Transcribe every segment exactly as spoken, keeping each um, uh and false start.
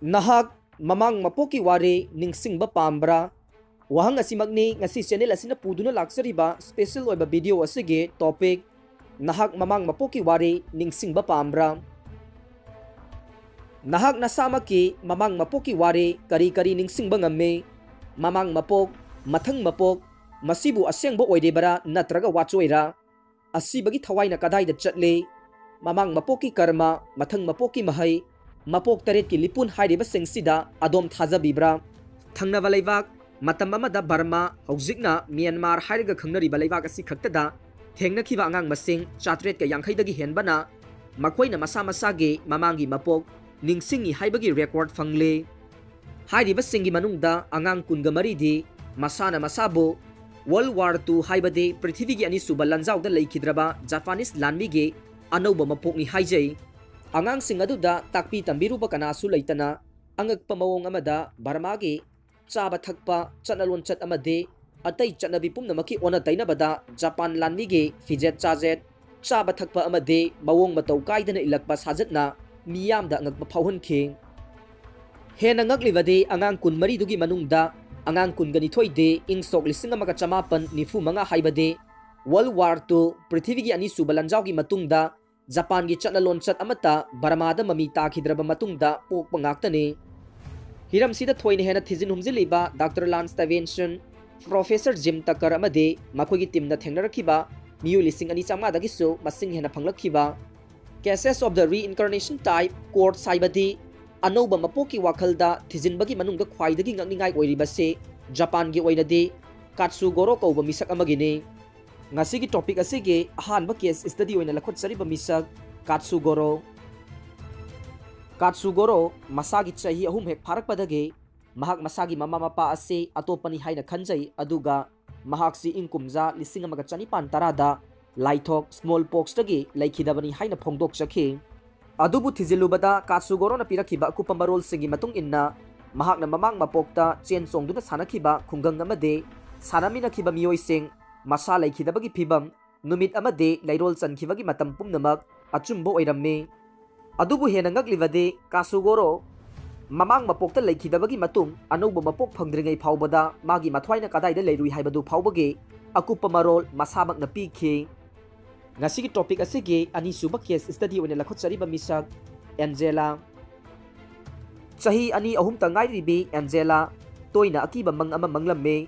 ꯅꯍꯥꯛ ꯃꯃꯥꯡ ꯃꯄꯣꯛꯀꯤ ꯋꯥꯔꯤ ꯅꯤꯡꯁꯤꯡꯕ ꯄꯥꯝꯕ꯭ꯔꯥ? ꯋꯥꯍꯪ ꯑꯁꯤꯃꯛꯅꯤ ꯉꯁꯤ ꯆꯦꯅꯦꯜ ꯑꯁꯤꯅ ꯄꯨꯗꯨꯅ ꯂꯥꯛꯆꯔꯤꯕ ꯁ꯭ꯄꯦꯁꯦꯜ ꯑꯣꯏꯕ ꯚꯤꯗꯤꯑꯣ ꯑꯁꯤꯒꯤ ꯇꯣꯄꯤꯛ꯫ ꯅꯍꯥꯛ ꯃꯃꯥꯡ ꯃꯄꯣꯛꯀꯤ ꯋꯥꯔꯤ ꯅꯤꯡꯁꯤꯡꯕ ꯄꯥꯝꯕ꯭ꯔꯥ? ꯅꯍꯥꯛ ꯅꯁꯥꯃꯛꯀꯤ ꯃꯃꯥꯡ ꯃꯄꯣꯛꯀꯤ ꯋꯥꯔꯤ ꯀꯔꯤ ꯀꯔꯤ ꯅꯤꯡꯁꯤꯡꯕ ꯉꯝꯃꯤ? ꯃꯃꯥꯡ ꯃꯄꯣꯛ, ꯃꯊꯪ ꯃꯄꯣꯛ, ꯃꯁꯤꯕꯨ ꯑꯁꯦꯡꯕ ꯑꯣꯏꯔꯤꯕꯔꯥ ꯅꯠꯇ꯭ꯔꯒ ꯋꯥꯆꯣꯏꯔꯥ? ꯑꯁꯤꯕꯒꯤ ꯊꯋꯥꯏꯅ ꯀꯗꯥꯏꯗ ꯆꯠꯂꯤ? ꯃꯃꯥꯡ ꯃꯄꯣꯛꯀꯤ ꯀꯔꯃ, ꯃꯊꯪ ꯃꯄꯣꯛꯀꯤ ꯃꯍꯩ, ꯃꯄꯣꯛ ꯇꯔꯦꯠꯀꯤ ꯂꯤꯄꯨꯟ ꯍꯥꯏꯔꯤꯕꯁꯤꯡꯁꯤꯗ ꯑꯗꯣꯝ ꯊꯥꯖꯕꯤꯕ꯭ꯔꯥ? ꯊꯪꯅꯕ ꯂꯩꯕꯥꯛ, ꯃꯇꯝ ꯑꯃꯗ ꯕꯔꯃꯥ, ꯍꯧꯖꯤꯛꯅ ꯃ꯭ꯌꯥꯟꯃꯥꯔ ꯍꯥꯏꯔꯒ ꯈꯪꯅꯔꯤꯕ ꯂꯩꯕꯥꯛ ꯑꯁꯤ ꯈꯛꯇꯗ ꯊꯦꯡꯅꯈꯤꯕ ꯑꯉꯥꯡ ꯃꯁꯤꯡ ꯆꯥꯇ꯭ꯔꯦꯠꯀ ꯌꯥꯡꯈꯩꯗꯒꯤ ꯍꯦꯟꯕꯅ ꯃꯈꯣꯏꯅ ꯃꯁꯥ ꯃꯁꯥꯒꯤ ꯃꯃꯥꯡꯒꯤ ꯃꯄꯣꯛ ꯅꯤꯡꯁꯤꯡꯉꯤ ꯍꯥꯏꯕꯒꯤ ꯔꯦꯀꯣꯔꯗ ꯐꯪꯂꯦ꯫ ꯍꯥꯏꯔꯤꯕꯁꯤꯡꯒꯤ ꯃꯅꯨꯡꯗ ꯑꯉꯥꯡ ꯀꯨꯟꯒ ꯃꯔꯤꯗꯤ ꯃꯁꯥꯅ ꯃꯁꯥꯕꯨ World War Two ꯍꯥꯏꯕꯗꯤ ꯄ꯭ꯔꯤꯊꯤꯕꯤꯒꯤ ꯑꯅꯤꯁꯨꯕ ꯂꯥꯟꯖꯥꯎꯗ ꯂꯩꯈꯤꯗ꯭ꯔꯕ ꯖꯄꯥꯅꯤꯁ ꯂꯥꯟꯃꯤꯒꯤ ꯑꯅꯧꯕ ꯃꯄꯣꯛꯅꯤ ꯍꯥꯏꯖꯩ꯫ ꯑꯉꯥꯡꯁꯤꯡ ꯑꯗꯨꯗ ꯇꯥꯛꯄꯤ ꯇꯝꯕꯤꯔꯨꯕ ꯀꯅꯥꯁꯨ ꯂꯩꯇꯅ ꯑꯉꯛꯄ ꯃꯑꯣꯡ ꯑꯃꯗ ꯕꯔꯃꯥꯒꯤ ꯆꯥꯕ ꯊꯛꯄ, ꯆꯠꯅ ꯂꯣꯟꯆꯠ ꯑꯃꯗꯤ ꯑꯇꯩ ꯆꯠꯅꯕꯤ ꯄꯨꯝꯅꯃꯛꯀꯤ ꯑꯣꯟꯅ ꯇꯩꯅꯕꯗ ꯖꯄꯥꯟ ꯂꯥꯟꯃꯤꯒꯤ ꯐꯤꯖꯦꯠ ꯆꯥꯖꯦꯠ, ꯆꯥꯕ ꯊꯛꯄ ꯑꯃꯗꯤ ꯃꯑꯣꯡ ꯃꯇꯧ ꯀꯥꯏꯗꯅ ꯏꯜꯂꯛꯄ ꯁꯥꯖꯠꯅ ꯃꯤꯌꯥꯝꯗ ꯑꯉꯛꯄ ꯐꯥꯎꯍꯟꯈꯤ꯫ ꯍꯦꯟꯅ ꯉꯛꯂꯤꯕꯗꯤ ꯑꯉꯥꯡ ꯀꯨꯟꯃꯔꯤꯗꯨꯒꯤ ꯃꯅꯨꯡꯗ ꯑꯉꯥꯡ ꯀꯨꯟꯒ ꯅꯤꯊꯣꯏꯗꯤ ꯏꯪ ꯁꯣꯛ ꯂꯤꯁꯤꯡ ꯑꯃꯒ ꯆꯃꯥꯄꯟ ꯅꯤꯐꯨ ꯃꯉꯥ ꯍꯥꯏꯕꯗꯤ World War Two ꯄ꯭ꯔꯤꯊꯤꯕꯤꯒꯤ ꯑꯅꯤꯁꯨꯕ ꯂꯥꯟꯖꯥꯎꯒꯤ ꯃꯇꯨꯡꯗ ꯖꯄꯥꯟꯒꯤ ꯆꯠꯅ ꯂꯣꯟꯆꯠ ꯑꯃꯠꯇ ꯕꯔꯃꯥꯗ ꯃꯃꯤ ꯇꯥꯈꯤꯗ꯭ꯔꯕ ꯃꯇꯨꯡꯗ ꯄꯣꯛꯄ ꯉꯥꯛꯇꯅꯤ꯫ ꯍꯤꯔꯝꯁꯤꯗ ꯊꯣꯏꯅ ꯍꯦꯟꯅ ꯊꯤꯖꯤꯟ ꯍꯨꯝꯖꯤꯜꯂꯤꯕ ꯗꯥꯛꯇꯔ ꯂꯥꯟꯁ ꯁ꯭ꯇꯦꯚꯦꯟꯁꯟ, ꯄ꯭ꯔꯣꯐꯦꯁꯔ ꯖꯤꯝ ꯇꯀꯔ ꯑꯃꯗꯤ ꯃꯈꯣꯏꯒꯤ ꯇꯤꯝꯅ ꯊꯦꯡꯅꯔꯛꯈꯤꯕ ꯃꯤꯑꯣꯏ ꯂꯤꯁꯤꯡ ꯑꯅꯤ ꯆꯥꯝꯃꯉꯥꯗꯒꯤꯁꯨ ꯃꯁꯤꯡ ꯍꯦꯟꯅ ꯐꯪꯂꯛꯈꯤꯕ Cases of the Reincarnation Type Courts ꯍꯥꯏꯕꯗꯤ ꯑꯅꯧꯕ ꯃꯄꯣꯛꯀꯤ ꯋꯥꯈꯜꯗ ꯊꯤꯖꯤꯟꯕꯒꯤ ꯃꯅꯨꯡꯗ ꯈ꯭ꯋꯥꯏꯗꯒꯤ ꯉꯛꯅꯤꯡꯉꯥꯏ ꯑꯣꯏꯔꯤꯕꯁꯤ ꯖꯄꯥꯟꯒꯤ ꯑꯣꯏꯅꯗꯤ ꯀꯥꯠꯁꯨꯒꯣꯔꯣ ꯀꯧꯕ ꯃꯤꯁꯛ ꯑꯃꯒꯤꯅꯤ꯫ ꯉꯁꯤꯒꯤ ꯇꯣꯄꯤꯛ ꯑꯁꯤꯒꯤ ꯑꯍꯥꯟꯕ ꯀꯦꯁ ꯁ꯭ꯇꯗꯤ ꯑꯣꯏꯅ ꯂꯧꯈꯠꯆꯔꯤꯕ ꯃꯤꯁꯛ ꯀꯥꯠꯁꯨꯒꯣꯔꯣ꯫ ꯀꯥꯠꯁꯨꯒꯣꯔꯣ ꯃꯁꯥꯒꯤ ꯆꯍꯤ ꯑꯍꯨꯝ ꯍꯦꯛ ꯐꯥꯔꯛꯄꯗꯒꯤ ꯃꯍꯥꯛ ꯃꯁꯥꯒꯤ ꯃꯃꯥ ꯃꯄꯥ ꯑꯁꯤ ꯑꯇꯣꯞꯄꯅꯤ ꯍꯥꯏꯅ ꯈꯟꯖꯩ, ꯑꯗꯨꯒ ꯃꯍꯥꯛꯁꯤ ꯏꯪ ꯀꯨꯝꯖꯥ ꯂꯤꯁꯤꯡ ꯑꯃꯒ ꯆꯅꯤꯄꯥꯟ ꯇꯔꯥꯗ ꯂꯥꯏꯊꯣꯛ, ꯁ꯭ꯃꯣꯜ ꯄꯣꯛꯁꯇꯒꯤ ꯂꯩꯈꯤꯗꯕꯅꯤ ꯍꯥꯏꯅ ꯐꯣꯡꯗꯣꯛꯆꯈꯤ꯫ ꯑꯗꯨꯕꯨ ꯊꯤꯖꯤꯜꯂꯨꯕꯗ ꯀꯥꯠꯁꯨꯒꯣꯔꯣꯅ ꯄꯤꯔꯛꯈꯤꯕ ꯑꯀꯨꯞꯄ ꯃꯔꯣꯜꯁꯤꯡꯒꯤ ꯃꯇꯨꯡ ꯏꯟꯅ, ꯃꯍꯥꯛꯅ ꯃꯃꯥꯡ ꯃꯄꯣꯛꯇ ꯆꯦꯟ ꯆꯣꯡꯗꯨꯅ ꯁꯥꯟꯅꯈꯤꯕ ꯈꯨꯡꯒꯪ ꯑꯃꯗꯤ ꯁꯥꯟꯅꯃꯤꯟꯅꯈꯤꯕ ꯃꯤꯑꯣꯏꯁꯤꯡ, ꯃꯁꯥ ꯂꯩꯈꯤꯗꯕꯒꯤ ꯐꯤꯚꯝ, ꯅꯨꯃꯤꯠ ꯑꯃꯗꯤ ꯂꯩꯔꯣꯜ ꯆꯟꯈꯤꯕꯒꯤ ꯃꯇꯝ ꯄꯨꯝꯅꯃꯛ ꯑꯆꯨꯝꯕ ꯑꯣꯏꯔꯝꯃꯤ꯫ ꯑꯗꯨꯕꯨ ꯍꯦꯟꯅ ꯉꯛꯂꯤꯕꯗꯤ ꯀꯥꯁꯨꯒꯣꯔꯣ ꯃꯃꯥꯡ ꯃꯄꯣꯛꯇ ꯂꯩꯈꯤꯗꯕꯒꯤ ꯃꯇꯨꯡ ꯑꯅꯧꯕ ꯃꯄꯣꯛ ꯐꯪꯗ꯭ꯔꯤꯉꯩ ꯐꯥꯎꯕꯗ ꯃꯥꯒꯤ ꯃꯊ꯭ꯋꯥꯏꯅ ꯀꯗꯥꯏꯗ ꯂꯩꯔꯨꯏ ꯍꯥꯏꯕꯗꯨ ꯐꯥꯎꯕꯒꯤ ꯑꯀꯨꯞꯄ ꯃꯔꯣꯜ ꯃꯁꯥꯃꯛꯅ ꯄꯤꯈꯤ꯫ ꯉꯁꯤꯒꯤ ꯇꯣꯄꯤꯛ ꯑꯁꯤꯒꯤ ꯑꯅꯤꯁꯨꯕ ꯀꯦꯁ ꯁ꯭ꯇꯗꯤ ꯑꯣꯏꯅ ꯂꯧꯈꯠꯆꯔꯤꯕ ꯃꯤꯁꯛ ꯑꯦꯟꯖꯦꯂꯥ꯫ ꯆꯍꯤ ꯑꯅꯤ ꯑꯍꯨꯝꯇ ꯉꯥꯏꯔꯤꯕꯤ ꯑꯦꯟꯖꯦꯂꯥ ꯇꯣꯏꯅ ꯑꯀꯤꯕ ꯃꯪ ꯑꯃ ꯃꯪꯂꯝꯃꯤ꯫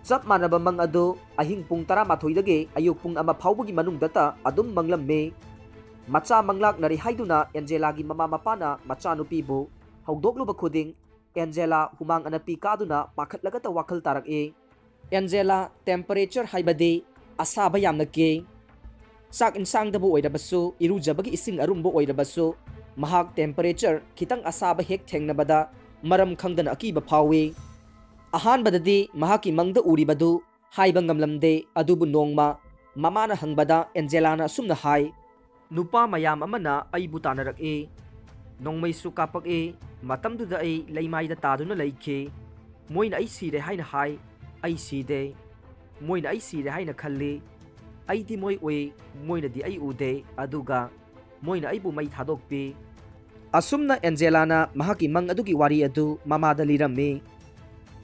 ꯆꯞ ꯃꯥꯟꯅꯕ ꯃꯪ ꯑꯗꯨ ꯑꯍꯤꯡ ꯄꯨꯡ ꯇꯔꯥꯃꯥꯊꯣꯏꯗꯒꯤ ꯑꯌꯨꯛ ꯄꯨꯡ ꯑꯃ ꯐꯥꯎꯕꯒꯤ ꯃꯅꯨꯡꯗꯇ ꯑꯗꯨꯝ ꯃꯪꯂꯝꯃꯤ꯫ ꯃꯆꯥ ꯃꯪꯂꯥꯛꯅꯔꯤ ꯍꯥꯏꯗꯨꯅ ꯑꯦꯟꯖꯦꯂꯥꯒꯤ ꯃꯃꯥ ꯃꯄꯥꯅ ꯃꯆꯥꯅꯨꯄꯤꯕꯨ ꯍꯧꯗꯣꯛꯂꯨꯕ ꯈꯨꯗꯤꯡ ꯑꯦꯟꯖꯦꯂꯥ ꯍꯨꯃꯥꯡ ꯑꯅꯞꯄꯤ ꯀꯥꯗꯨꯅ ꯄꯥꯈꯠꯂꯒꯇ ꯋꯥꯈꯜ ꯇꯥꯔꯛꯏ꯫ ꯑꯦꯟꯖꯦꯂꯥ ꯇꯦꯝꯄꯔꯦꯆꯔ ꯍꯥꯏꯕꯗꯤ ꯑꯁꯥꯕ ꯌꯥꯝꯅ ꯀꯤ꯫ ꯆꯥꯛ ꯏꯟꯁꯥꯡꯗꯕꯨ ꯑꯣꯏꯔꯕꯁꯨ, ꯏꯔꯨꯖꯕꯒꯤ ꯏꯁꯤꯡ ꯑꯔꯨꯝꯕ ꯑꯣꯏꯔꯕꯁꯨ, ꯃꯍꯥꯛ ꯇꯦꯝꯄꯔꯦꯆꯔ ꯈꯤꯇꯪ ꯑꯁꯥꯕ ꯍꯦꯛ ꯊꯦꯡꯅꯕꯗ ꯃꯔꯝ ꯈꯪꯗꯅ ꯑꯀꯤꯕ ꯐꯥꯎꯏ꯫ ꯑꯍꯥꯟꯕꯗꯗꯤ ꯃꯍꯥꯛꯀꯤ ꯃꯪꯗ ꯎꯔꯤꯕꯗꯨ ꯍꯥꯏꯕ ꯉꯝꯂꯝꯗꯦ, ꯑꯗꯨꯕꯨ ꯅꯣꯡꯃ ꯃꯃꯥꯅ ꯍꯪꯕꯗ ꯑꯦꯟꯖꯦꯂꯥꯅ ꯑꯁꯨꯝꯅ ꯍꯥꯏ, "ꯅꯨꯄꯥ ꯃꯌꯥꯝ ꯑꯃꯅ ꯑꯩꯕꯨ ꯇꯥꯟꯅꯔꯛꯏ, ꯅꯣꯡꯃꯩꯁꯨ ꯀꯥꯞꯄꯛꯏ, ꯃꯇꯝꯗꯨꯗ ꯑꯩ ꯂꯩꯃꯥꯏꯗ ꯇꯥꯗꯨꯅ ꯂꯩꯈꯤ꯫ ꯃꯣꯏꯅ ꯑꯩ ꯁꯤꯔꯦ ꯍꯥꯏꯅ ꯍꯥꯏ, ꯑꯩ ꯁꯤꯗꯦ꯫ ꯃꯣꯏꯅ ꯑꯩ ꯁꯤꯔꯦ ꯍꯥꯏꯅ ꯈꯜꯂꯤ꯫ ꯑꯩꯗꯤ ꯃꯣꯏ ꯎꯏ, ꯃꯣꯏꯅꯗꯤ ꯑꯩ ꯎꯗꯦ, ꯑꯗꯨꯒ ꯃꯣꯏꯅ ꯑꯩꯕꯨ ꯃꯩ ꯊꯥꯗꯣꯛꯄꯤ꯫" ꯑꯁꯨꯝꯅ ꯑꯦꯟꯖꯦꯂꯥꯅ ꯃꯍꯥꯛꯀꯤ ꯃꯪ ꯑꯗꯨꯒꯤ ꯋꯥꯔꯤ ꯑꯗꯨ ꯃꯃꯥꯗ ꯂꯤꯔꯝꯃꯤ꯫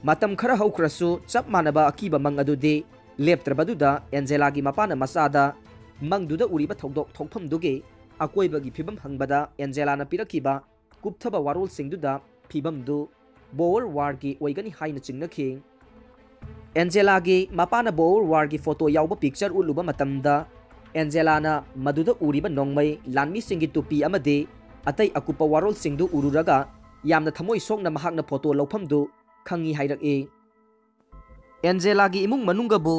ꯃꯇꯝ ꯈꯔ ꯍꯧꯈ꯭ꯔꯁꯨ ꯆꯞ ꯃꯥꯟꯅꯕ ꯑꯀꯤꯕ ꯃꯪ ꯑꯗꯨꯗꯤ ꯂꯦꯞꯇ꯭ꯔꯕꯗꯨꯗ ꯑꯦꯟꯖꯦꯂꯥꯒꯤ ꯃꯄꯥꯅ ꯃꯆꯥꯗ ꯃꯪꯗꯨꯗ ꯎꯔꯤꯕ ꯊꯧꯗꯣꯛ ꯊꯣꯛꯐꯝꯗꯨꯒꯤ ꯑꯀꯣꯏꯕꯒꯤ ꯐꯤꯕꯝ ꯍꯪꯕꯗ ꯑꯦꯟꯖꯦꯂꯥꯅ ꯄꯤꯔꯛꯈꯤꯕ ꯀꯨꯞꯊꯕ ꯋꯥꯔꯣꯜꯁꯤꯡꯗꯨꯗ ꯐꯤꯕꯝꯗꯨ ꯕꯣꯋꯔ ꯋꯥꯔꯒꯤ ꯑꯣꯏꯒꯅꯤ ꯍꯥꯏꯅ ꯆꯤꯡꯅꯈꯤ꯫ ꯑꯦꯟꯖꯦꯂꯥꯒꯤ ꯃꯄꯥꯅ ꯕꯣꯋꯔ ꯋꯥꯔꯒꯤ ꯐꯣꯇꯣ ꯌꯥꯎꯕ ꯄꯤꯛꯆꯔ ꯎꯠꯂꯨꯕ ꯃꯇꯝꯗ ꯑꯦꯟꯖꯦꯂꯥꯅ ꯃꯗꯨꯗ ꯎꯔꯤꯕ ꯅꯣꯡꯃꯩ, ꯂꯥꯟꯃꯤꯁꯤꯡꯒꯤ ꯇꯨꯄꯤ ꯑꯃꯗꯤ ꯑꯇꯩ ꯑꯀꯨꯞꯄ ꯋꯥꯔꯣꯜꯁꯤꯡꯗꯨ ꯎꯔꯨꯔꯒ ꯌꯥꯝꯅ ꯊꯃꯣꯏ ꯁꯣꯛꯅ ꯃꯍꯥꯛꯅ ꯐꯣꯇꯣ ꯂꯧꯐꯝꯗꯨ ꯈꯪꯏ ꯍꯥꯏꯔꯛꯏ꯫ ꯑꯦꯟꯖꯦꯂꯥꯒꯤ ꯏꯃꯨꯡ ꯃꯅꯨꯡꯒꯕꯨ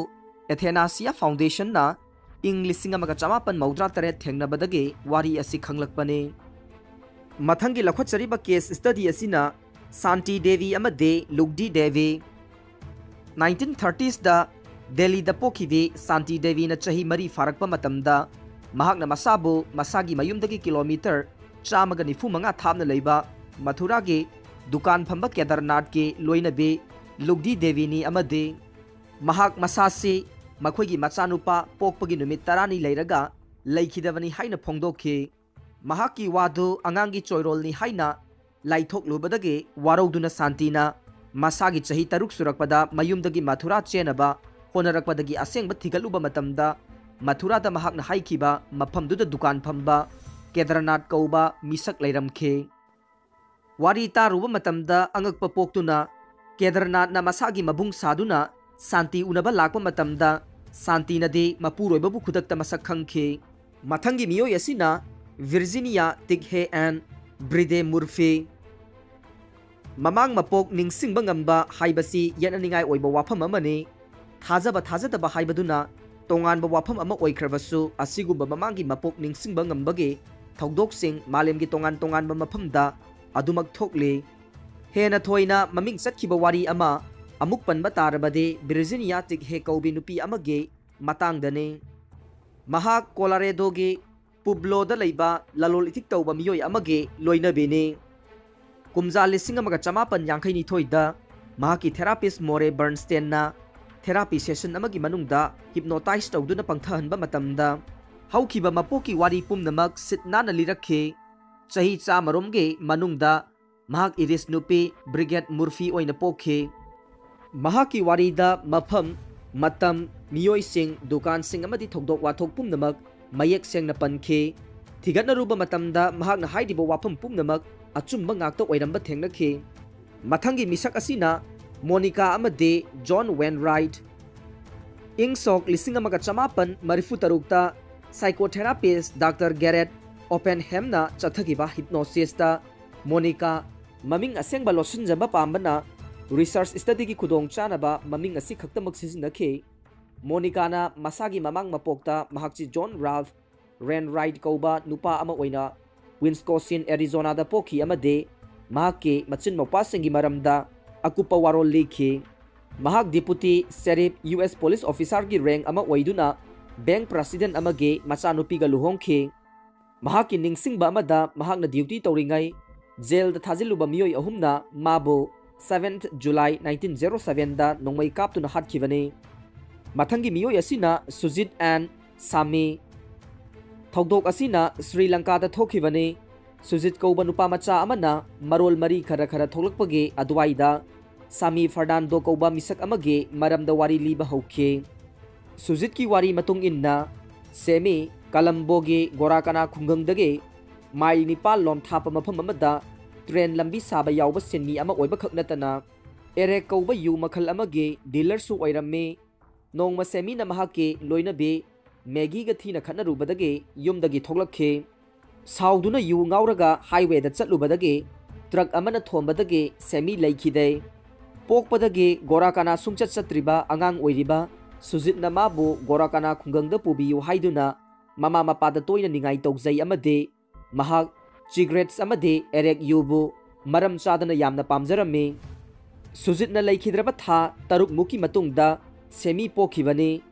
ꯑꯦꯊꯦꯅꯥꯁꯤꯌꯥ ꯐꯥꯎꯟꯗꯦꯁꯟꯅ ꯏꯪ ꯂꯤꯁꯤꯡ ꯑꯃꯒ ꯆꯃꯥꯄꯟ ꯃꯧꯗ꯭ꯔꯥ ꯇꯔꯦꯠ ꯊꯦꯡꯅꯕꯗꯒꯤ ꯋꯥꯔꯤ ꯑꯁꯤ ꯈꯪꯂꯛꯄꯅꯤ꯫ ꯃꯊꯪꯒꯤ ꯂꯧꯈꯠꯆꯔꯤꯕ ꯀꯦꯁ ꯁ꯭ꯇꯗꯤ ꯑꯁꯤꯅ ꯁꯥꯟꯇꯤ ꯗꯦꯕꯤ ꯑꯃꯗꯤ ꯂꯨꯛꯗꯤ ꯗꯦꯕꯤ꯫ ꯅꯥꯏꯟꯇꯤꯟ ꯊꯥꯔꯇꯤꯁꯇ ꯗꯦꯜꯂꯤꯗ ꯄꯣꯛꯈꯤꯕꯤ ꯁꯥꯟꯇꯤ ꯗꯦꯕꯤꯅ ꯆꯍꯤ ꯃꯔꯤ ꯐꯥꯔꯛꯄ ꯃꯇꯝꯗ ꯃꯍꯥꯛꯅ ꯃꯁꯥꯕꯨ ꯃꯁꯥꯒꯤ ꯃꯌꯨꯝꯗꯒꯤ ꯀꯤꯂꯣꯃꯤꯇꯔ ꯆꯥꯝꯃꯒ ꯅꯤꯐꯨ ꯃꯉꯥ ꯊꯥꯞꯅ ꯂꯩꯕ ꯃꯊꯨꯔꯥꯒꯤ ꯗꯨꯀꯥꯟ ꯐꯝꯕ ꯀꯦꯗꯔꯅꯥꯊꯀꯤ ꯂꯣꯏꯅꯕꯤ ꯂꯨꯛꯗꯤ ꯗꯦꯕꯤꯅꯤ ꯑꯃꯗꯤ ꯃꯍꯥꯛ ꯃꯁꯥꯁꯤ ꯃꯈꯣꯏꯒꯤ ꯃꯆꯥꯅꯨꯄꯥ ꯄꯣꯛꯄꯒꯤ ꯅꯨꯃꯤꯠ ꯇꯔꯥꯅꯤ ꯂꯩꯔꯒ ꯂꯩꯈꯤꯗꯕꯅꯤ ꯍꯥꯏꯅ ꯐꯣꯡꯗꯣꯛꯈꯤ꯫ ꯃꯍꯥꯛꯀꯤ ꯋꯥꯗꯨ ꯑꯉꯥꯡꯒꯤ ꯆꯣꯏꯔꯣꯜꯅꯤ ꯍꯥꯏꯅ ꯂꯥꯏꯊꯣꯛꯂꯨꯕꯗꯒꯤ ꯋꯥꯔꯧꯗꯨꯅ ꯁꯥꯟꯇꯤꯅ ꯃꯁꯥꯒꯤ ꯆꯍꯤ ꯇꯔꯨꯛ ꯁꯨꯔꯛꯄꯗ ꯃꯌꯨꯝꯗꯒꯤ ꯃꯊꯨꯔꯥ ꯆꯦꯟꯅꯕ ꯍꯣꯠꯅꯔꯛꯄꯗꯒꯤ ꯑꯁꯦꯡꯕ ꯊꯤꯒꯠꯂꯨꯕ ꯃꯇꯝꯗ ꯃꯊꯨꯔꯥꯗ ꯃꯍꯥꯛꯅ ꯍꯥꯏꯈꯤꯕ ꯃꯐꯝꯗꯨꯗ ꯗꯨꯀꯥꯟ ꯐꯝꯕ ꯀꯦꯗꯔꯅꯥꯊ ꯀꯧꯕ ꯃꯤꯁꯛ ꯂꯩꯔꯝꯈꯤ꯫ ꯋꯥꯔꯤ ꯇꯥꯔꯨꯕ ꯃꯇꯝꯗ ꯑꯉꯛꯄ ꯄꯣꯛꯇꯨꯅ ꯀꯦꯗꯔꯅꯥꯊꯅ ꯃꯁꯥꯒꯤ ꯃꯕꯨꯡ ꯁꯥꯗꯨꯅ ꯁꯥꯟꯇꯤ ꯎꯅꯕ ꯂꯥꯛꯄ ꯃꯇꯝꯗ ꯁꯥꯟꯇꯤꯅꯗꯤ ꯃꯄꯨꯔꯣꯏꯕꯕꯨ ꯈꯨꯗꯛꯇ ꯃꯁꯛ ꯈꯪꯈꯤ꯫ ꯃꯊꯪꯒꯤ ꯃꯤꯑꯣꯏ ꯑꯁꯤꯅ ꯚꯤꯔꯖꯤꯅꯤꯌꯥ ꯇꯤꯛꯍꯦ ꯑꯦꯟ ꯕ꯭ꯔꯤꯗꯦ ꯃꯨꯔꯐꯤ꯫ ꯃꯃꯥꯡ ꯃꯄꯣꯛ ꯅꯤꯡꯁꯤꯡꯕ ꯉꯝꯕ ꯍꯥꯏꯕꯁꯤ ꯌꯦꯠꯅꯅꯤꯡꯉꯥꯏ ꯑꯣꯏꯕ ꯋꯥꯐꯝ ꯑꯃꯅꯤ꯫ ꯊꯥꯖꯕ ꯊꯥꯖꯗꯕ ꯍꯥꯏꯕꯗꯨꯅ ꯇꯣꯉꯥꯟꯕ ꯋꯥꯐꯝ ꯑꯃ ꯑꯣꯏꯈ꯭ꯔꯕꯁꯨ, ꯑꯁꯤꯒꯨꯝꯕ ꯃꯃꯥꯡꯒꯤ ꯃꯄꯣꯛ ꯅꯤꯡꯁꯤꯡꯕ ꯉꯝꯕꯒꯤ ꯊꯧꯗꯣꯛꯁꯤꯡ ꯃꯥꯂꯦꯝꯒꯤ ꯇꯣꯉꯥꯟ ꯇꯣꯉꯥꯟꯕ ꯃꯐꯝꯗ ꯑꯗꯨꯃꯛ ꯊꯣꯛꯂꯤ꯫ ꯍꯦꯟꯅ ꯊꯣꯏꯅ ꯃꯃꯤꯡ ꯆꯠꯈꯤꯕ ꯋꯥꯔꯤ ꯑꯃ ꯑꯃꯨꯛ ꯄꯟꯕ ꯇꯥꯔꯕꯗꯤ ꯚꯤꯔꯖꯤꯅꯤꯌꯥ ꯇꯤꯛꯍꯦ ꯀꯧꯕꯤ ꯅꯨꯄꯤ ꯑꯃꯒꯤ ꯃꯇꯥꯡꯗꯅꯤ꯫ ꯃꯍꯥꯛ ꯀꯣꯂꯣꯔꯦꯗꯣꯒꯤ ꯄꯨꯕ꯭ꯂꯣꯗ ꯂꯩꯕ ꯂꯂꯣꯜ ꯏꯇꯤꯛ ꯇꯧꯕ ꯃꯤꯑꯣꯏ ꯑꯃꯒꯤ ꯂꯣꯏꯅꯕꯤꯅꯤ꯫ ꯀꯨꯝꯖꯥ ꯂꯤꯁꯤꯡ ꯑꯃꯒ ꯆꯃꯥꯄꯟ ꯌꯥꯡꯈꯩ ꯅꯤꯊꯣꯏꯗ ꯃꯍꯥꯛꯀꯤ ꯊꯦꯔꯥꯄꯤꯁ ꯃꯣꯔꯦ ꯕꯔꯟꯁꯇꯦꯟꯅ ꯊꯦꯔꯥꯄꯤ ꯁꯦꯁꯟ ꯑꯃꯒꯤ ꯃꯅꯨꯡꯗ ꯍꯤꯞꯅꯣꯇꯥꯏꯖ ꯇꯧꯗꯨꯅ ꯄꯪꯊꯍꯟꯕ ꯃꯇꯝꯗ ꯍꯧꯈꯤꯕ ꯃꯄꯣꯛꯀꯤ ꯋꯥꯔꯤ ꯄꯨꯝꯅꯃꯛ ꯁꯤꯠ ꯅꯥꯟꯅ ꯂꯤꯔꯛꯈꯤ꯫ ꯆꯍꯤ ꯆꯥꯃꯔꯣꯝꯒꯤ ꯃꯅꯨꯡꯗ ꯃꯍꯥꯛ ꯏꯔꯤꯁ ꯅꯨꯄꯤ ꯕ꯭ꯔꯤꯒꯦꯠ ꯃꯨꯔꯐꯤ ꯑꯣꯏꯅ ꯄꯣꯛꯈꯤ꯫ ꯃꯍꯥꯛꯀꯤ ꯋꯥꯔꯤꯗ ꯃꯐꯝ, ꯃꯇꯝ, ꯃꯤꯑꯣꯏꯁꯤꯡ, ꯗꯨꯀꯥꯟꯁꯤꯡ ꯑꯃꯗꯤ ꯊꯧꯗꯣꯛ ꯋꯥꯊꯣꯛ ꯄꯨꯝꯅꯃꯛ ꯃꯌꯦꯛ ꯁꯦꯡꯅ ꯄꯟꯈꯤ꯫ ꯊꯤꯒꯠꯅꯔꯨꯕ ꯃꯇꯝꯗ ꯃꯍꯥꯛꯅ ꯍꯥꯏꯔꯤꯕ ꯋꯥꯐꯝ ꯄꯨꯝꯅꯃꯛ ꯑꯆꯨꯝꯕ ꯉꯥꯛꯇ ꯑꯣꯏꯔꯝꯕ ꯊꯦꯡꯅꯈꯤ꯫ ꯃꯊꯪꯒꯤ ꯃꯤꯁꯛ ꯑꯁꯤꯅ ꯃꯣꯅꯤꯀꯥ ꯑꯃꯗꯤ ꯖꯣꯟ ꯋꯦꯟꯔꯥꯏꯠ꯫ ꯏꯪ ꯁꯣꯛ ꯂꯤꯁꯤꯡ ꯑꯃꯒ ꯆꯃꯥꯄꯟ ꯃꯔꯤꯐꯨ ꯇꯔꯨꯛꯇ psychotherapist ꯗꯥꯛꯇꯔ ꯒꯦꯔꯦꯠ ꯑꯣꯄꯦꯟꯍꯦꯝꯅ ꯆꯠꯊꯈꯤꯕ ꯍꯤꯞꯅꯣꯁꯤꯁꯇ ꯃꯣꯅꯤꯀꯥ, ꯃꯃꯤꯡ ꯑꯁꯦꯡꯕ ꯂꯣꯠꯁꯤꯟꯖꯕ ꯄꯥꯝꯕꯅ ꯔꯤꯁꯔꯆ ꯁ꯭ꯇꯗꯤꯒꯤ ꯈꯨꯗꯣꯡꯆꯥꯅꯕ ꯃꯃꯤꯡ ꯑꯁꯤ ꯈꯛꯇꯃꯛ ꯁꯤꯖꯤꯟꯅꯈꯤ꯫ ꯃꯣꯅꯤꯀꯥꯅ ꯃꯁꯥꯒꯤ ꯃꯃꯥꯡ ꯃꯄꯣꯛꯇ ꯃꯍꯥꯛꯁꯤ ꯖꯣꯟ ꯔꯥꯜꯐ ꯔꯦꯟꯔꯥꯏꯠ ꯀꯧꯕ ꯅꯨꯄꯥ ꯑꯃ ꯑꯣꯏꯅ ꯋꯤꯟꯁꯀꯣꯁꯤꯟ, ꯑꯦꯔꯤꯖꯣꯅꯥꯗ ꯄꯣꯛꯈꯤ ꯑꯃꯗꯤ ꯃꯍꯥꯛꯀꯤ ꯃꯆꯤꯟ ꯃꯧꯄ꯭ꯋꯥꯁꯤꯡꯒꯤ ꯃꯔꯝꯗ ꯑꯀꯨꯞꯄ ꯋꯥꯔꯣꯜ ꯂꯤꯈꯤ꯫ ꯃꯍꯥꯛ deputy sheriff, U S police ꯑꯣꯐꯤꯁꯥꯔꯒꯤ ꯔꯦꯡ ꯑꯃ ꯑꯣꯏꯗꯨꯅ ꯕꯦꯡꯛ ꯄ꯭ꯔꯁꯤꯗꯦꯟꯠ ꯑꯃꯒꯤ ꯃꯆꯥꯅꯨꯄꯤꯒ ꯂꯨꯍꯣꯡꯈꯤ꯫ ꯃꯍꯥꯛꯀꯤ ꯅꯤꯡꯁꯤꯡꯕ ꯑꯃꯗ ꯃꯍꯥꯛꯅ ꯗ꯭ꯌꯨꯇꯤ ꯇꯧꯔꯤꯉꯩ ꯖꯦꯜꯗ ꯊꯥꯖꯤꯜꯂꯨꯕ ꯃꯤꯑꯣꯏ ꯑꯍꯨꯝꯅ ꯃꯥꯕꯨ seventh July nineteen zero sevenꯗ ꯅꯣꯡꯃꯩ ꯀꯥꯞꯇꯨꯅ ꯍꯥꯠꯈꯤꯕꯅꯤ꯫ ꯃꯊꯪꯒꯤ ꯃꯤꯑꯣꯏ ꯑꯁꯤꯅ ꯁꯨꯖꯤꯠ ꯑꯦꯟ ꯁꯥꯃꯤ꯫ ꯊꯧꯗꯣꯛ ꯑꯁꯤꯅ ꯁ꯭ꯔꯤ ꯂꯪꯀꯥꯗ ꯊꯣꯛꯈꯤꯕꯅꯤ꯫ ꯁꯨꯖꯤꯠ ꯀꯧꯕ ꯅꯨꯄꯥ ꯃꯆꯥ ꯑꯃꯅ ꯃꯔꯣꯜ ꯃꯔꯤ ꯈꯔ ꯈꯔ ꯊꯣꯛꯂꯛꯄꯒꯤ ꯑꯗꯨꯋꯥꯏꯗ ꯁꯥꯃꯤ ꯐꯔꯅꯥꯟꯗꯣ ꯀꯧꯕ ꯃꯤꯁꯛ ꯑꯃꯒꯤ ꯃꯔꯝꯗ ꯋꯥꯔꯤ ꯂꯤꯕ ꯍꯧꯈꯤ꯫ ꯁꯨꯖꯤꯠꯀꯤ ꯋꯥꯔꯤ ꯃꯇꯨꯡ ꯏꯟꯅ, ꯁꯦꯃꯤ ꯀꯂꯝꯕꯣꯒꯤ ꯒꯣꯔꯥꯀꯥꯅꯥ ꯈꯨꯡꯒꯪꯗꯒꯤ ꯃꯥꯏꯜ ꯅꯤꯄꯥꯜ ꯂꯣꯝ ꯊꯥꯞꯄ ꯃꯐꯝ ꯑꯃꯗ ꯇ꯭ꯔꯦꯟ ꯂꯝꯕꯤ ꯁꯥꯕ ꯌꯥꯎꯕ ꯁꯤꯟꯃꯤ ꯑꯃ ꯑꯣꯏꯕꯈꯛ ꯅꯠꯇꯅ, ꯑꯦꯔꯦꯛ ꯀꯧꯕ ꯌꯨ ꯃꯈꯜ ꯑꯃꯒꯤ ꯗꯤꯂꯔꯁꯨ ꯑꯣꯏꯔꯝꯃꯤ꯫ ꯅꯣꯡꯃ ꯁꯦꯃꯤꯅ ꯃꯍꯥꯛꯀꯤ ꯂꯣꯏꯅꯕꯤ ꯃꯦꯒꯤꯒ ꯊꯤꯅ ꯈꯠꯅꯔꯨꯕꯗꯒꯤ ꯌꯨꯝꯗꯒꯤ ꯊꯣꯛꯂꯛꯈꯤ꯫ ꯁꯥꯎꯗꯨꯅ ꯌꯨ ꯉꯥꯎꯔꯒ ꯍꯥꯏꯋꯦꯗ ꯆꯠꯂꯨꯕꯗꯒꯤ ꯇ꯭ꯔꯛ ꯑꯃꯅ ꯊꯣꯝꯕꯗꯒꯤ ꯁꯦꯃꯤ ꯂꯩꯈꯤꯗꯦ꯫ ꯄꯣꯛꯄꯗꯒꯤ ꯒꯣꯔꯥꯀꯥꯅꯥ ꯁꯨꯡꯆꯠ ꯆꯠꯇ꯭ꯔꯤꯕ ꯑꯉꯥꯡ ꯑꯣꯏꯔꯤꯕ ꯁꯨꯖꯤꯠꯅ ꯃꯥꯕꯨ ꯒꯣꯔꯥꯀꯥꯅꯥ ꯈꯨꯡꯒꯪꯗ ꯄꯨꯕꯤꯌꯨ ꯍꯥꯏꯗꯨꯅ ꯃꯃꯥ ꯃꯄꯥꯗ ꯇꯣꯏꯅ ꯅꯤꯡꯉꯥꯏ ꯇꯧꯖꯩ ꯑꯃꯗꯤ ꯃꯍꯥꯛ ꯆꯤꯒ꯭ꯔꯦꯠꯁ ꯑꯃꯗꯤ ꯑꯦꯔꯦꯛ ꯌꯨꯕꯨ ꯃꯔꯝ ꯆꯥꯗꯅ ꯌꯥꯝꯅ ꯄꯥꯝꯖꯔꯝꯃꯤ꯫ ꯁꯨꯖꯤꯠꯅ ꯂꯩꯈꯤꯗ꯭ꯔꯕ ꯊꯥ ꯇꯔꯨꯛꯃꯨꯛꯀꯤ ꯃꯇꯨꯡꯗ ꯁꯦꯃꯤ ꯄꯣꯛꯈꯤꯕꯅꯤ꯫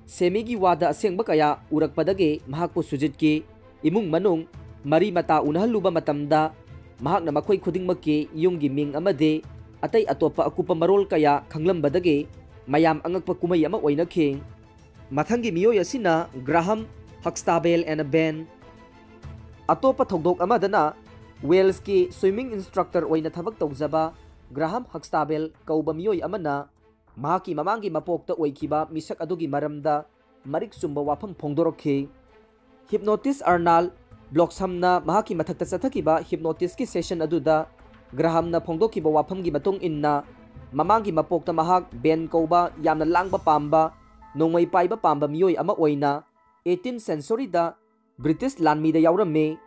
ꯁꯦꯃꯤꯒꯤ ꯋꯥꯗ ꯑꯁꯦꯡꯕ ꯀꯌꯥ ꯎꯔꯛꯄꯗꯒꯤ ꯃꯍꯥꯛꯄꯨ ꯁꯨꯖꯤꯠꯀꯤ ꯏꯃꯨꯡ ꯃꯅꯨꯡ ꯃꯔꯤ ꯃꯇꯥ ꯎꯅꯍꯜꯂꯨꯕ ꯃꯇꯝꯗ ꯃꯍꯥꯛꯅ ꯃꯈꯣꯏ ꯈꯨꯗꯤꯡꯃꯛꯀꯤ ꯌꯨꯝꯒꯤ ꯃꯤꯡ ꯑꯃꯗꯤ ꯑꯇꯩ ꯑꯇꯣꯞꯄ ꯑꯀꯨꯞꯄ ꯃꯔꯣꯜ ꯀꯌꯥ ꯈꯪꯂꯝꯕꯗꯒꯤ ꯃꯌꯥꯝ ꯑꯉꯛꯄ ꯀꯨꯝꯍꯩ ꯑꯃ ꯑꯣꯏꯅꯈꯤ꯫ ꯃꯊꯪꯒꯤ ꯃꯤꯑꯣꯏ ꯑꯁꯤꯅ ꯒ꯭ꯔꯥꯍꯝ ꯍꯛꯁꯇꯥꯕꯦꯜ ꯑꯦꯟ ꯕꯦꯟ꯫ ꯑꯇꯣꯞꯄ ꯊꯧꯗꯣꯛ ꯑꯃꯗꯅ, ꯋꯦꯜꯁꯀꯤ ꯁ꯭ꯋꯤꯃꯤꯡ ꯏꯟꯁꯇ꯭ꯔꯛꯇꯔ ꯑꯣꯏꯅ ꯊꯕꯛ ꯇꯧꯖꯕ ꯒ꯭ꯔꯥꯍꯝ ꯍꯛꯁꯇꯥꯕꯦꯜ ꯀꯧꯕ ꯃꯤꯑꯣꯏ ꯑꯃꯅ ꯃꯍꯥꯛꯀꯤ ꯃꯃꯥꯡꯒꯤ ꯃꯄꯣꯛꯇ ꯑꯣꯏꯈꯤꯕ ꯃꯤꯁꯛ ꯑꯗꯨꯒꯤ ꯃꯔꯝꯗ ꯃꯔꯤꯛ ꯆꯨꯝꯕ ꯋꯥꯐꯝ ꯐꯣꯡꯗꯣꯔꯛꯈꯤ꯫ ꯍꯤꯞꯅꯣꯇꯤꯁ ꯑꯔꯅꯥꯜ ꯕ꯭ꯂꯣꯛꯁꯝꯅ ꯃꯍꯥꯛꯀꯤ ꯃꯊꯛꯇ ꯆꯠꯊꯈꯤꯕ ꯍꯤꯞꯅꯣꯇꯤꯁꯀꯤ ꯁꯦꯁꯟ ꯑꯗꯨꯗ ꯒ꯭ꯔꯥꯍꯝꯅ ꯐꯣꯡꯗꯣꯛꯈꯤꯕ ꯋꯥꯐꯝꯒꯤ ꯃꯇꯨꯡ ꯏꯟꯅ, ꯃꯃꯥꯡꯒꯤ ꯃꯄꯣꯛꯇ ꯃꯍꯥꯛ ꯕꯦꯟ ꯀꯧꯕ ꯌꯥꯝꯅ ꯂꯥꯡꯕ ꯄꯥꯝꯕ, ꯅꯣꯡꯃꯩ ꯄꯥꯏꯕ ꯄꯥꯝꯕ ꯃꯤꯑꯣꯏ ꯑꯃ ꯑꯣꯏꯅ eighteen centuryꯗ ꯕ꯭ꯔꯤꯇꯤꯁ ꯂꯥꯟꯃꯤꯗ ꯌꯥꯎꯔꯝꯃꯤ꯫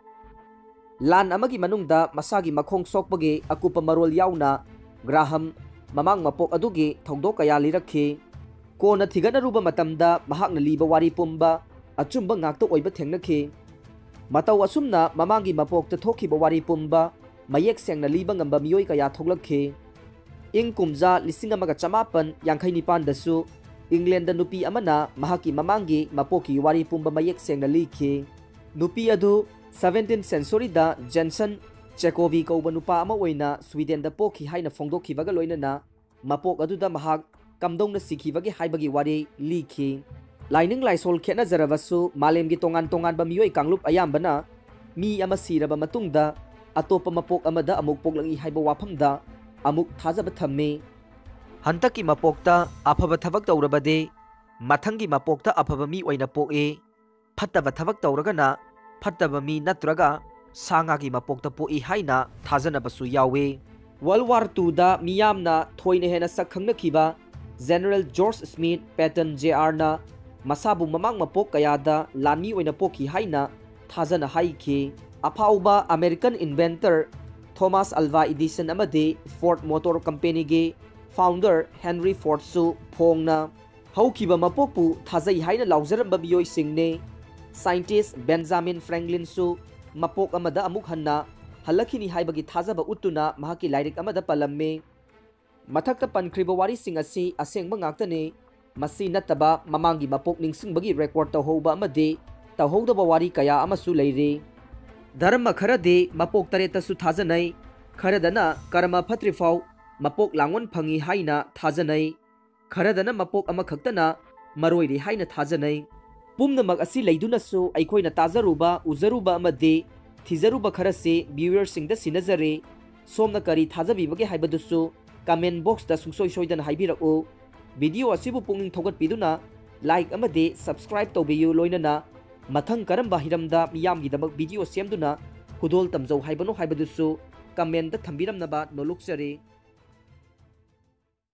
ꯂꯥꯟ ꯑꯃꯒꯤ ꯃꯅꯨꯡꯗ ꯃꯁꯥꯒꯤ ꯃꯈꯣꯡ ꯁꯣꯛꯄꯒꯤ ꯑꯀꯨꯞꯄ ꯃꯔꯣꯜ ꯌꯥꯎꯅ ꯒ꯭ꯔꯥꯍꯝ ꯃꯃꯥꯡ ꯃꯄꯣꯛ ꯑꯗꯨꯒꯤ ꯊꯧꯗꯣꯛ ꯀꯌꯥ ꯂꯤꯔꯛꯈꯤ꯫ ꯀꯣꯟꯅ ꯊꯤꯒꯠꯅꯔꯨꯕ ꯃꯇꯝꯗ ꯃꯍꯥꯛꯅ ꯂꯤꯕ ꯋꯥꯔꯤ ꯄꯨꯝꯕ ꯑꯆꯨꯝꯕ ꯉꯥꯛꯇ ꯑꯣꯏꯕ ꯊꯦꯡꯅꯈꯤ꯫ ꯃꯇꯧ ꯑꯁꯨꯝꯅ ꯃꯃꯥꯡꯒꯤ ꯃꯄꯣꯛꯇ ꯊꯣꯛꯈꯤꯕ ꯋꯥꯔꯤ ꯄꯨꯝꯕ ꯃꯌꯦꯛ ꯁꯦꯡꯅ ꯂꯤꯕ ꯉꯝꯕ ꯃꯤꯑꯣꯏ ꯀꯌꯥ ꯊꯣꯛꯂꯛꯈꯤ꯫ ꯏꯪ ꯀꯨꯝꯖꯥ ꯂꯤꯁꯤꯡ ꯑꯃꯒ ꯆꯃꯥꯄꯟ ꯌꯥꯡꯈꯩ ꯅꯤꯄꯥꯟꯗꯁꯨ ꯏꯪꯂꯦꯟꯗ ꯅꯨꯄꯤ ꯑꯃꯅ ꯃꯍꯥꯛꯀꯤ ꯃꯃꯥꯡꯒꯤ ꯃꯄꯣꯛꯀꯤ ꯋꯥꯔꯤ ꯄꯨꯝꯕ ꯃꯌꯦꯛ ꯁꯦꯡꯅ ꯂꯤꯈꯤ꯫ ꯅꯨꯄꯤ ꯑꯗꯨ seventeenth centuryꯗ ꯖꯦꯟꯁꯟ ꯆꯦꯀꯣꯕꯤ ꯀꯧꯕ ꯅꯨꯄꯥ ꯑꯃ ꯑꯣꯏꯅ ꯁ꯭ꯋꯤꯗꯦꯟꯗ ꯄꯣꯛꯈꯤ ꯍꯥꯏꯅ ꯐꯣꯡꯗꯣꯛꯈꯤꯕꯒ ꯂꯣꯏꯅꯅ ꯃꯄꯣꯛ ꯑꯗꯨꯗ ꯃꯍꯥꯛ ꯀꯝꯗꯧꯅ ꯁꯤꯈꯤꯕꯒꯦ ꯍꯥꯏꯕꯒꯤ ꯋꯥꯔꯤ ꯂꯤꯈꯤ꯫ ꯂꯥꯏꯅꯤꯡ ꯂꯥꯏꯁꯣꯜ ꯈꯦꯠꯅꯖꯔꯕꯁꯨ ꯃꯥꯂꯦꯝꯒꯤ ꯇꯣꯉꯥꯟ ꯇꯣꯉꯥꯟꯕ ꯃꯤꯑꯣꯏ ꯀꯥꯡꯂꯨꯞ ꯑꯌꯥꯝꯕꯅ ꯃꯤ ꯑꯃ ꯁꯤꯔꯕ ꯃꯇꯨꯡꯗ ꯑꯇꯣꯞꯄ ꯃꯄꯣꯛ ꯑꯃꯗ ꯑꯃꯨꯛ ꯄꯣꯛꯂꯛꯏ ꯍꯥꯏꯕ ꯋꯥꯐꯝꯗ ꯑꯃꯨꯛ ꯊꯥꯖꯕ ꯊꯝꯃꯤ꯫ ꯍꯟꯗꯛꯀꯤ ꯃꯄꯣꯛꯇ ꯑꯐꯕ ꯊꯕꯛ ꯇꯧꯔꯕꯗꯤ ꯃꯊꯪꯒꯤ ꯃꯄꯣꯛꯇ ꯑꯐꯕ ꯃꯤ ꯑꯣꯏꯅ ꯄꯣꯛꯏ, ꯐꯠꯇꯕ ꯊꯕꯛ ꯇꯧꯔꯒꯅ ꯐꯠꯇꯕ ꯃꯤ ꯅꯠꯇ꯭ꯔꯒ ꯁꯥ ꯉꯥꯒꯤ ꯃꯄꯣꯛꯇ ꯄꯣꯛꯏ ꯍꯥꯏꯅ ꯊꯥꯖꯅꯕꯁꯨ ꯌꯥꯎꯏ꯫ World War Twoꯗ ꯃꯤꯌꯥꯝꯅ ꯊꯣꯏꯅ ꯍꯦꯟꯅ ꯁꯛ ꯈꯪꯅꯈꯤꯕ General George Smith, Patton Jr.ꯅ ꯃꯁꯥꯕꯨ ꯃꯃꯥꯡ ꯃꯄꯣꯛ ꯀꯌꯥꯗ ꯂꯥꯟꯃꯤ ꯑꯣꯏꯅ ꯄꯣꯛꯈꯤ ꯍꯥꯏꯅ ꯊꯥꯖꯅ ꯍꯥꯏꯈꯤ꯫ ꯑꯐꯥꯎꯕ American inventor Thomas Alva Edison ꯑꯃꯗꯤ Ford Motor Companyꯒꯤ founder Henry Fordꯁꯨ ꯐꯣꯡꯅ ꯍꯧꯈꯤꯕ ꯃꯄꯣꯛꯄꯨ ꯊꯥꯖꯩ ꯍꯥꯏꯅ ꯂꯥꯎꯖꯔꯝꯕ ꯃꯤꯑꯣꯏꯁꯤꯡꯅꯤ꯫ Scientist Benjamin Franklinꯁꯨ ꯃꯄꯣꯛ ꯑꯃꯗ ꯑꯃꯨꯛ ꯍꯟꯅ ꯍꯜꯂꯛꯈꯤꯅꯤ ꯍꯥꯏꯕꯒꯤ ꯊꯥꯖꯕ ꯎꯠꯇꯨꯅ ꯃꯍꯥꯛꯀꯤ ꯂꯥꯏꯔꯤꯛ ꯑꯃꯗ ꯄꯜꯂꯝꯃꯤ꯫ ꯃꯊꯛꯇ ꯄꯟꯈ꯭ꯔꯤꯕ ꯋꯥꯔꯤꯁꯤꯡ ꯑꯁꯤ ꯑꯁꯦꯡꯕ ꯉꯥꯛꯇꯅꯤ꯫ ꯃꯁꯤ ꯅꯠꯇꯕ ꯃꯃꯥꯡꯒꯤ ꯃꯄꯣꯛ ꯅꯤꯡꯁꯤꯡꯕꯒꯤ record ꯇꯧꯍꯧꯕ ꯑꯃꯗꯤ ꯇꯧꯍꯧꯗꯕ ꯋꯥꯔꯤ ꯀꯌꯥ ꯑꯃꯁꯨ ꯂꯩꯔꯤ꯫ ꯙꯔꯃ ꯈꯔꯗꯤ ꯃꯄꯣꯛ ꯇꯔꯦꯠꯇꯁꯨ ꯊꯥꯖꯅꯩ꯫ ꯈꯔꯗꯅ ꯀꯔꯃ ꯐꯠꯇ꯭ꯔꯤꯐꯥꯎ ꯃꯄꯣꯛ ꯂꯥꯡꯑꯣꯟ ꯐꯪꯏ ꯍꯥꯏꯅ ꯊꯥꯖꯅꯩ꯫ ꯈꯔꯗꯅ ꯃꯄꯣꯛ ꯑꯃꯈꯛꯇꯅ ꯃꯔꯣꯏꯔꯤ ꯍꯥꯏꯅ ꯊꯥꯖꯅꯩ꯫ ꯄꯨꯝꯅꯃꯛ ꯑꯁꯤ ꯂꯩꯗꯨꯅꯁꯨ ꯑꯩꯈꯣꯏꯅ ꯇꯥꯖꯔꯨꯕ, ꯎꯖꯔꯨꯕ ꯑꯃꯗꯤ ꯊꯤꯖꯔꯨꯕ ꯈꯔꯁꯤ viewerꯁꯤꯡꯗ ꯁꯤꯟꯅꯖꯔꯤ꯫ ꯁꯣꯝꯅ ꯀꯔꯤ ꯊꯥꯖꯕꯤꯕꯒꯦ ꯍꯥꯏꯕꯗꯨꯁꯨ comment boxꯇ ꯁꯨꯡꯁꯣꯏ ꯁꯣꯏꯗꯅ ꯍꯥꯏꯕꯤꯔꯛꯎ꯫ Video ꯑꯁꯤꯕꯨ ꯄꯨꯛꯅꯤꯡ ꯊꯧꯒꯠꯄꯤꯗꯨꯅ like ꯑꯃꯗꯤ subscribe ꯇꯧꯕꯤꯌꯨ, ꯂꯣꯏꯅꯅ ꯃꯊꯪ ꯀꯔꯝꯕ ꯍꯤꯔꯝꯗ ꯃꯤꯌꯥꯝꯒꯤꯗꯃꯛ video ꯁꯦꯝꯗꯨꯅ ꯈꯨꯗꯣꯜ ꯇꯝꯖꯧ ꯍꯥꯏꯕꯅꯣ ꯍꯥꯏꯕꯗꯨꯁꯨ commentꯇ ꯊꯝꯕꯤꯔꯝꯅꯕ ꯅꯣꯂꯨꯛꯆꯔꯤ꯫